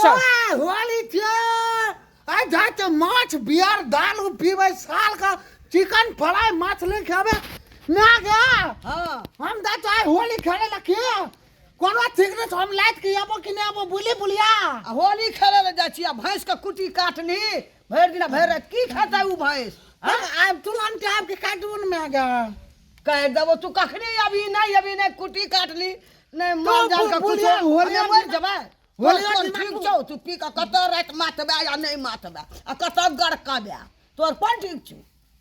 होली छै आइ जाइ छै माछ बियर दाल उ पीबै साल का चिकन फ्राई मछली खेबै ना गे। हाँ। हम जाइ छै आइ होली खेले ला के कोनो ठीक नहीं हम लाइट के आबो कि नहीं आबो बुली बुलिया। आ होली खेले ले जाइ छी आ भैंस के कुटी काटनी भरि दिना भरि राति की खेतै उ भैंस? आब तुरंत आब के काटबो न मैं गे। कह देबो तू कखनी अभी नहीं, अभी नहीं कुटी काटली नहीं माल जाल का कुछ बुलिया, होलिया हमे मर जेबै। होलिया तोर दिना ठीक तू- छौ, तू पी कऽ कतऽ राति माथबे या नहीं माथबे आ कतऽ गड़कबे, तोर कोन ठीक छौ?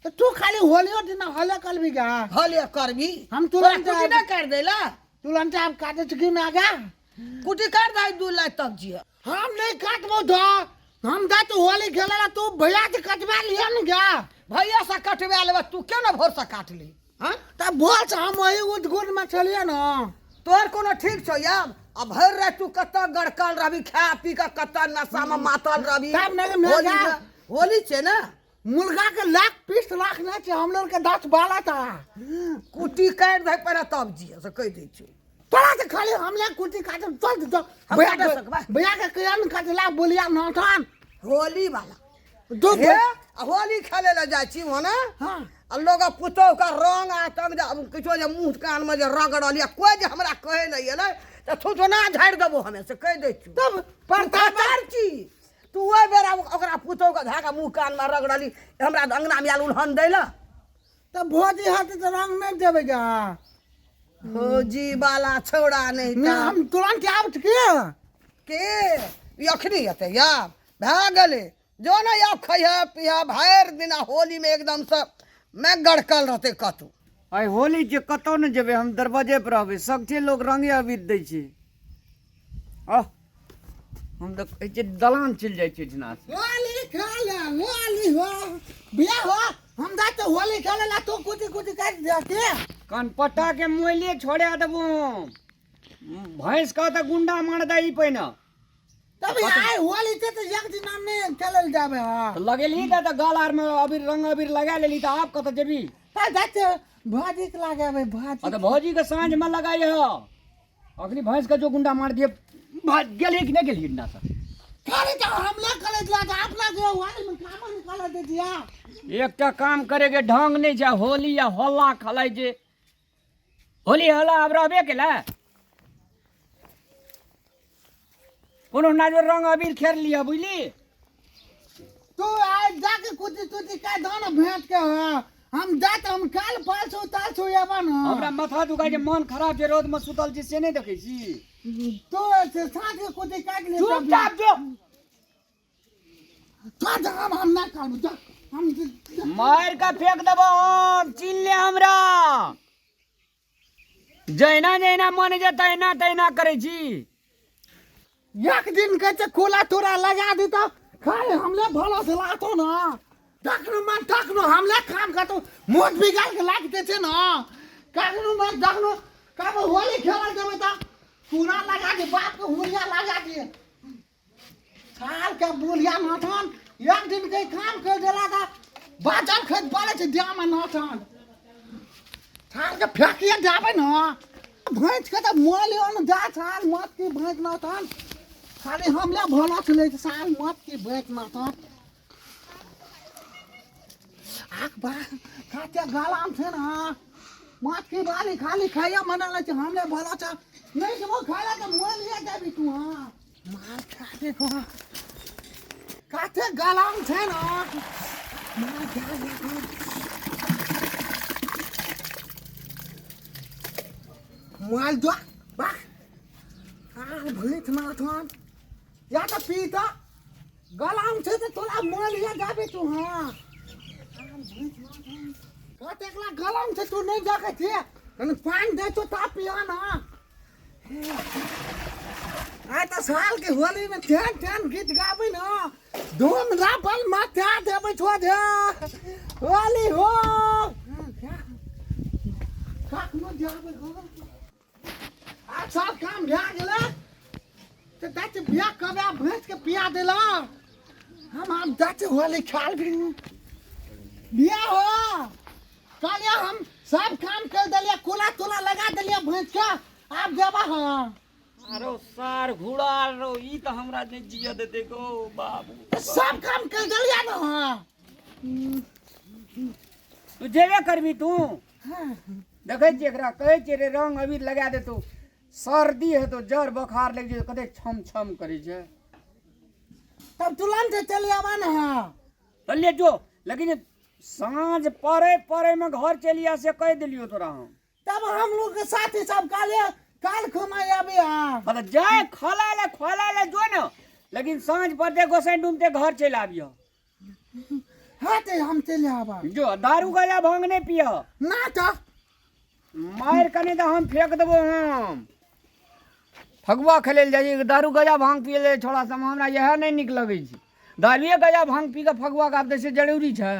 तो तू खाली होलियो दिना हले करबी गा? हले करबी। हम तोरा तुरंत कुटी आब- नहीं कर देला? तुरंत आब काटे छी में आगा? कुटी काट दे 2 लाख तब जिय। हम नहीं काटबो तो हम जा तो होली खेले ला तू भैया से कटवा लिया न गा। भैया से कटवा लेबे तू क्यों ना भोर से काट ली? हाँ? तब बोल से हम वही उदगुन में चलिए ना। तोहर कोनो ठीक छौ यार? आ भरि राति तू कतऽ गड़कल रहबी, खा पी कऽ कतऽ नशा में मातल रहबी। तब नहीं मैं होली जा- में- होली छै ना? मुर्गा के लाख पीस राखने छै हम लोग के 10 बारह था। कुटी काटि दे पहिले तब जिय से कहि दै छियौ। तोरा से खाली हम ले कुटी काट चल चल। हम भैया काटि के- सकबै। भैया के किया न काटला बोलिया नौठान। होली वाला। दू हे, आ होली खेले लए जाइ छी ओना? हाँ। आ लोग पुतोह के रंग आ तंग जे किछो जे मुँह कान में जे रगड़ल या कोई जे हमरा कहै नहि एलै तऽ थुथुना झाड़ि देबो हमे से कहि दै छियौ। तब परतार छी तू ओहि बेरा ओकरा पुतोह के धए कऽ मुँह कान में रगड़ली हमरा अंगना में आयल उलहन दै लए। तब भौजी हाथ तऽ रंग नहि देबै गा। भौजी वाला छौड़ा नहि नहि, तऽ। हम तुरंत आबि के? के ई अखनी एतै यार भए गेलै जो ने आब खैहे पिहे भरि दिना होली में एकदम से मैं गड़कल रहतै कतौ। आइ होली छै कतौ नहि जेबै हम दरवाजे पर रहबै सगठे लोग रंगे अबीर दै छै। आह हम तऽ कहै छियै दलान चलि जाइ छियै एहिठिना से। होली खेले होली हो बियाह हो हम जा तो होली खेले ला तू कुटी कुटी काट दे के। कनपट्टा के मोइले छोड़ा देबो भैंस का तऽ गुंडा मार दै ई पहिने। तब आइ होली छै तऽ एक दिन हम नहि खेलल जाबे। हाँ। तऽ लगेलही तऽ गाल आर में अबीर रंग अबीर लगा लेली तऽ आब कतऽ जेबी? तऽ जाइ छै भौजी के लगाबै भौजी। हाँ तऽ भौजी के साँझ में लगाइ ह। अखनी भैंस के जो गुंडा मार दिए भाग गेलही कि नहि गेलही ना सर? खाली तऽ हमले करे दिया तऽ अपना के होली में काम निकाल दे दिया। एकटा काम करे के ढंग नहि छै होली या होला खेलै छै। होली होला आब रहबे केला कोनो नाजो रंग अबीर खेल लिया बुझली। तू आज जाके कुटी तुटी का दाना भेंट के हो हम जात हम काल परसों तरसों एबा न। हमरा माथा दुखाइ छै मन खराब छै रौद में सुतल छी से नहि देखै छी। तू से साँझ के कुटी काटि ले। चुपचाप जो। तो जा हम ना करब जा हम मार के फेंक देबो हम चिन्ह ले हमरा। जहिना जहिना मन जे तहिना तहिना करै छी। एक दिन कहै छै कोला तोरा लगा दी तऽ खाली हमले भलो से लातो ना तखनो मन तखनो हमले काम करतो मुँह बिगाड़ के लाग दै छै ना कखनो मन तखनो कब होली खेलल जेबै तऽ पूरा लगा दे बाप के हुलिया लगा दिए साल के बुलिया नाथन एक दिन के काम कर देला तऽ बाजल खेत पड़े छै देह में नाथन साल के फेंकिए जाबे ना भैंस के तऽ मोल न जा साल मत की भैंस नाथन खाली हमले भला छलै साल मत की भैंस नाथन आख बा काते गलाम छै ना मत की बाली खाली खाइया मना लै छै हमले भला छ नहीं जबो खाला तऽ मोल लिया जाबी तू। हाँ मार खा देखो काते गलाम छै ना मार खा देखो माल दो बा आ भैंस नाथन या तऽ पी तऽ गलाम छै तऽ तोरा मोल लिया जाबे तू। हाँ कतेकला गलाम छै तू नहीं जाके छे कनि पानि दे तो ता पिया ना। आइ तऽ साल के होली में तेहन तेहन गीत गाबै ना धूम रापल माथा देबै छो दे होली हो कखनो जाबै हो। आ सब काम भए गेलै तऽ दच बिया कबे भैंस के पिया देला हम आब दच होली खाल भी बिया हो कहलिए हम सब काम कर देलिए कोला तोला लगा देलिए भैंस के आब देबा। हाँ अरे सार घुड़ा रो ई तऽ हमरा नहि जिय देते गो बाबू। सब काम कर देलिया ना। हाँ। तू जेबे करबी तू? देखै छियै एकरा, कहै छियै रे रंग अबीर लगा देतौ, सर्दी हेतौ, जर बोखार लागि जेतौ, कते छम छम करै छै। तब तुरंत चलि आबा ना। हाँ। चलिए जो, लेकिन साँझ पड़े पड़े में घर चलि आ, से कहि देलियौ तोरा हम। तब हम लोग के साथी सब काले काल खुमा आबे। हाँ। हाँ तऽ जाय खला ले खोला ले जो ने, लेकिन साँझ पड़ते गोसाई डूमते घर चलि आबियौ। हाँ ते हम चलि आबा। जो दारू गजा भांग नहि पिय ना तो मारि कनि तऽ हम फेंक देबो। हम फगुआ खेलै लए जाइ छी, दारू गजा भांग पियै लए छोड़ा सब, हमरा इएह नहि नीक लगै छै। दारुए गजा भांग पी कऽ फगुआ गाबै से जरूरी छै?